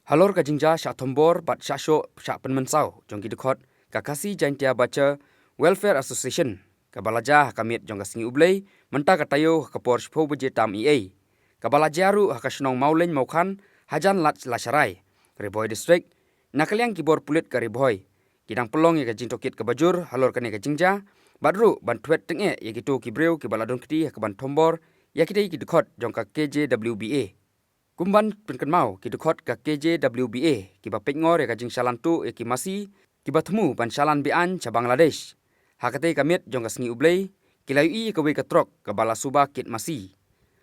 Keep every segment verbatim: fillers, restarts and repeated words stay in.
Halor ka jingjia shah thombor bad shah shoh shah pynmynsaw jong ki dkhot ka Khasi Jaintia Bacha Welfare Association, kaba la jia ha ka miet jong ka sngi U Blei mynta ka taïew ha ka por shiphew baje tam eiei, kaba la jia ruh ha ka shnong Mawlein Mawkhan, hajan Lad Lashrai, Ri Bhoi District, na ka liang ki bor pulit ka Ri Bhoi ki dang pynlong ïa ka jingtohkit kaba jur halor kane ka jingjia, bad ruh ban thwet tyngeh ïa kito ki briew kiba la don kti ha kaban thombor ïa kitei ki dkhot jong ka K J W B A. Kum ban pynkynmaw, ki dkhot ka K J W B A kiba peit ngor ïa ka jingshalan tuh ïa ki masi kiba thmu ban shalan be-aiñ sha Bangladesh, ha katei ka miet jong ka sngi U Blei ki la ïohi ïa kawei ka trok kaba la suba kit masi.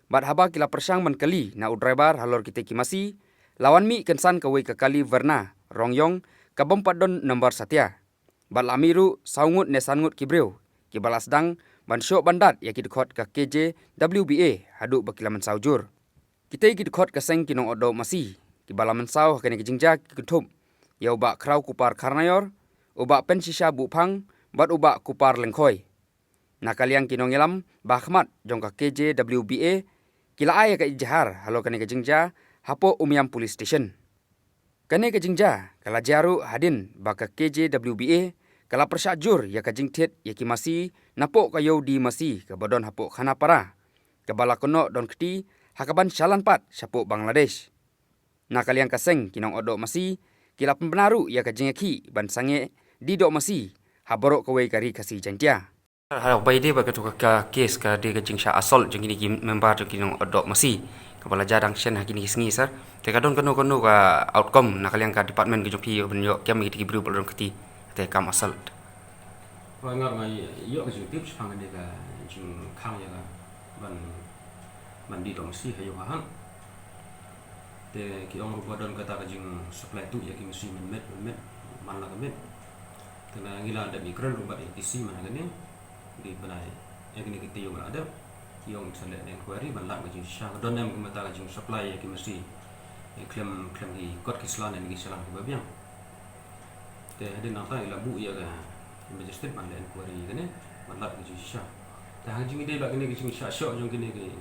Bad haba ki la pyrshang ban kylli na u driver halor kitei ki masi, la wan mih kynsan kawei ka kali Verna rong ïong kabym pat don nombar satia. Bad la mih ruh saw ngut ne san ngut ki briew kiba la sdang ban shoh ban dat ïa ki dkhot ka K J W B A haduh ba ki la mynsaw jur. Kitei ki dkhot ka seng ki nongot doh masi kiba la mynsaw ha kane ka jingjia ki kynthup ïa u Bah Khraw Kupar Kharnaior, u Bah Penshisha Buhphang, bad u Bah Kupar Lyngkhoi. Na ka liang ki nongïalam ba khmat jong ka K J W B A ki la ai ïa ka ijhar halor kane ka jingjia hapoh Umiam Police Station. Kane ka jingjia ka la jia ruh hadien ba ka K J W B A ka la pyrshah jur ïa ka jingthied ïa ki masi napoh ka ïew die masi kaba don hapoh Khanapara, kaba la kynnoh don kti ha kaban shalan pat shapoh Bangladesh. Na ka liang ka seng ki nongot doh masi ki la pynbna ruh ïa ka jingïakhih ban sangeh die doh masi ha baroh kawei ka Ri Khasi Jaintia. Haba ïadei bad kato ka, ka case ka dei ka jingshah assault jong kine ki member jong ki nongot doh masi kaba la jia dang shen ha kine ki sngi, sir. Te ka don kano kano ka outcome na ka liang ka department ka jong phi ban ïoh kem ïa kito ki briew ba la don kti ha katei ka kam assault? Hooid, nga ruh nga ïoh ka jingtip shaphang kane ka jingkhang ïa ka ban, ban die doh masi ha ïew ha hat. Te ki ong ruh ba don kata ka jingsupply tuh ïa ki masi mynmiet mynmiet man la ka miet. Te nga, ngi la dep ïakren ruh bad ïa ki C C man la kane, ki bnai, ïa kine ki taïew ba la dep. Ki ong sa leh inquiry ban lap ka jingshisha, ka don ne em kumta ka jingsupply ïa ki masi, ïa khlem, khlem ki kot ki sla ne ki shalan kiba biang. Te hadien nangta ngi la buh ïa ka magistrate ban leh inquiry ïa kane, ban lap ka jingshisha. Te ha ka jingïadei bad kane ka jingshah shoh jong kine ki,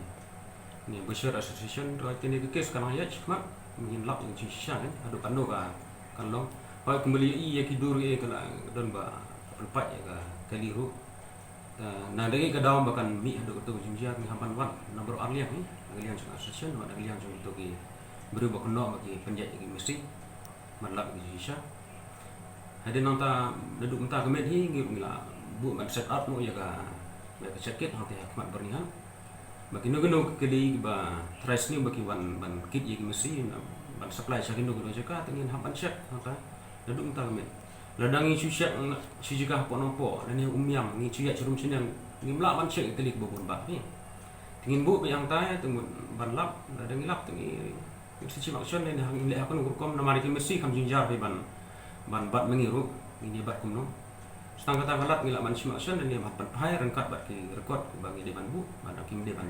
ne Butcher Association, ruh kane ka case ka nang ïaid shakhmat, ngin lap ïa ka jingshisha kan, haduh katno ka, kan long. Hooid, kumba la ïohi ïa ki dur ïa ka la don ba pynpait ïa ka kali ruh. Te na dang ïa ka daw ba kan mih haduh kato ka jingjia, ngi hap ban wan na baroh ar liang hi, na ka liang jong association bad na ka liang jong kito ki briew ba kynnoh ba ki pynjah ïa ki masi ban lap ïa ka jingshisha. Hadien nangta, naduh mynta ka miet hi ngi ruh ngi la buh ban set up noh ïa ka, ïa ka check gate hangtei ha khmat Byrnihat. Ba kino kino ki kali kiba trai sniew ba ki wan ban kit ïa ki masi, ban supply sha kino kino jaka, te ngin hap ban check hangta naduh mynta ka miet. Lada ngi shu check shu jaka hapoh Nongpoh lane Umiam, ngi shu ïaid sharum shaniang, ngim lah ban check ïa ki kali kiba bun bad hi. Te ngin buh beit hangta te ngut ban lap, lada ngi lap te ngi, ngin sa shim action ne ngin leh ha kano ka rukom, namar ïa ki masi kam jynjar hi ban, ban bat ma ngi ruh, ngin ïa bat kumno. Sa tang kata ka lad ngi lah ban shim action ne ngin ban pynphai ryngkat bad ki record ba ngi dei ban buh, bad kim dei ban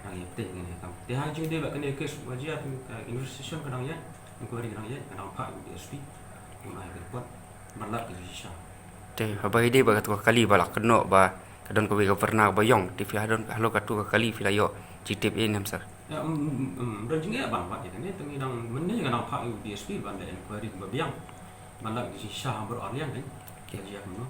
nang ïa pynthei ïa kane ka kam. Te ha ka jingdei bad kane ka case ba jia, ka investigation ka dang ïaid, inquiry ka dang ïaid, ka dang phah ïa u D S P, un ai ka report ban lap ka jingshisha. Te haba ïadei bad kato ka kali ba la kynnoh ba ka don kawei ka Verna ba ïong, te phi ha don, halor kato ka kali phi la ïoh jingtip ei ne em, sir? Ïa, ym, ym, ym don jingeh ban wad ïa kane, te ngi dang, mynne ka dang phah ïa u D S P ban leh inquiry ba biang, ban lap ka jingshisha ha baroh ar liang kan. Ka jia kumno.